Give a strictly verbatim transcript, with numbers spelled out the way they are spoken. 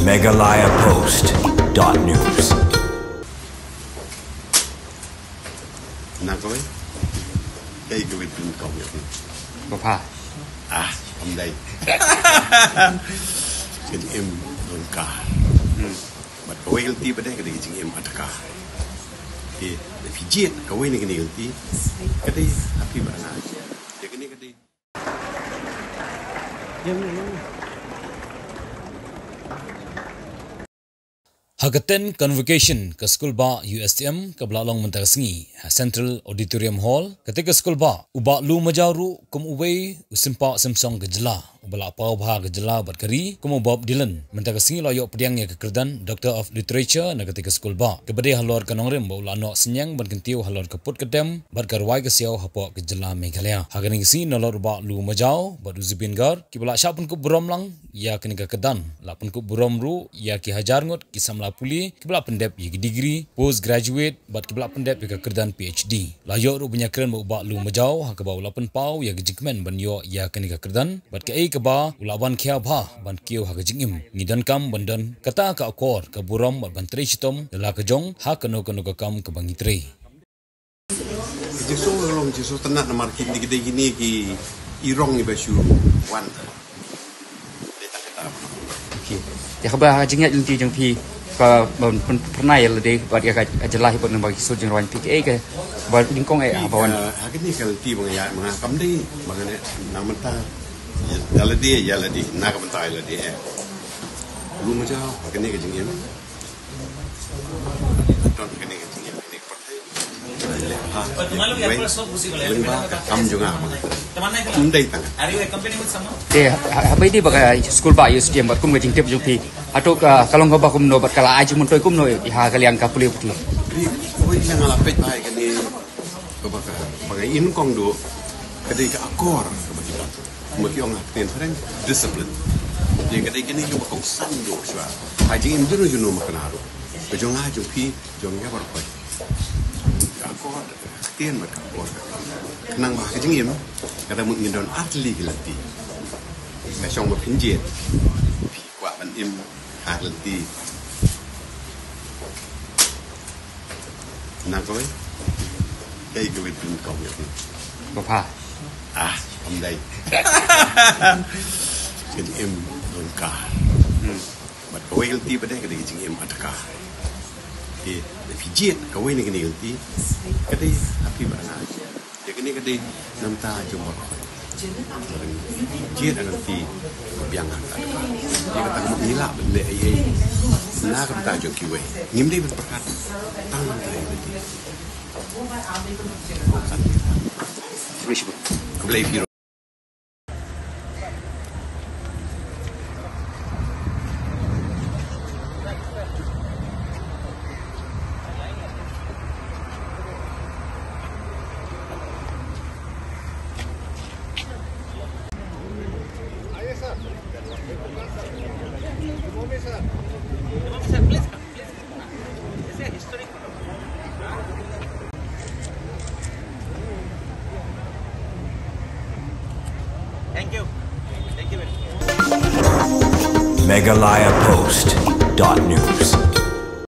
Meghalaya Post dot news. Na kawei, dei kawei pynkob ïa phi. Bapha. Ah, ym dei. Ka jingim lyngkar. Hmm. Bad kawei ka lynti pat dei ka dei ka jingim atakar. Te, da phi jied kawei na kine ka lynti, ka dei ha phi bad nga. Te kane ka dei. Ha ka ten convocation ka skul bah U S T M kaba la long mynta ka sngi ha Central Auditorium Hall, kata ka skul bah u Bah Lu Majaw ruh kum uwei u sympa symsong ka jylla, uba la paw bha ka jylla bad ka ri kum u Bob Dylan, mynta ka sngi la ïoh pdiang ïa ka kyrdan Doctor of Literature na kata ka skul bah, kaba dei halor ka nongrim ba u la noh synñiang ban kyntiew halor ka put ka dem bad ka rwai ka siaw hapoh ka jylla Meghalaya. Ha kane ka sngi nalor u Bah Lu Majaw bad u Zubeen Garg kiba la shah pynkup burom lang ïa kane ka kyrdan, la pynkup burom ruh ïa ki hajar ngut ki samla pule kiba la pyndep ïa ki degree, post graduate bad kiba la pyndep ïa ka kyrdan P H D. La ïoh ruh ban ïakren bad u Bah Lu Majaw ha kaba u la pynpaw ïa ka jingkmen ban ïoh ïa kane ka kyrdan bad kaei kaba u la wan khia bha ban kiew ha ka jingim. Ngi donkam ban don kata ka akor ka burom bad ban trei shitom da la ka jong ha kano kano ka kam kaba ngi trei. Jisu long jisu tnat namar kine ki dei kine ki irong iba shu wan. Okay. Te kaba ha jingïaid lynti jong phi ka ban pyn-, pynphyrnai ïa lade bad ïa ka jylla hi bad nang ba ki sur jingrwai phi kaei kaba nyngkong eh ba wan. Ha kane ka lynti ba nga ïaid ma nga kam dei ba nga ne na mynta ïa lade ïa lade na ka mynta ïa lade eh. Lu Majaw ha kane ka jingim. Don kane ka jingim kane ka pyrthei. Leh bha, leh wei, lyngba ka kam jong nga ma nga. Ym dei tang. Te ha, ha, haba ïadei bad ka skul bah U S T M bad kum ka jingtip jong phi, hato ka, ka long kaba kumno bad ka la ai jingmyntoi kumno ha ka liang ka pule puthi? Ri, wei, nga la peit bha ïa kane kaba ka, ba ka im kong duh ka dei ka akor kaba ki don. Ma ki ong ha ktien phareng discipline. Te ka dei kane kaba kongsan duh shuwa. Ha jingim jong uno jong uno ma kane ruh. Ka jong nga jong phi jong ïa baroh. Ka akor, ka ktien bad ka akor. Khnang ba ha ka jingim ka dang mut ngin don artylli ki lynti. Ka shong ba phin jied, phi kwah ban im ha ka lynti. Na kawei, dei kawei pynkob ïa phi. Bapha. Ah, ym dei. Ka jingim lyngkar. Hmm. Bad kawei ka lynti pat dei ka dei ka jingim atakar. Te, da phi jied kawei na kine ki lynti, ka dei ha phi bad nga. Te kane ka dei na ka bynta jong baroh. Jied ha ka lynti biang ha ka atakar. Te kata ka mut ngi lah ban leh ei ei na ka bynta jong kiwei. Ngim dei ban pyrkhat tang na ka bynta jong kiwei. Khublei shibun. Khublei phi ruh. Thank you. Thank you very much. Meghalaya Post dot news.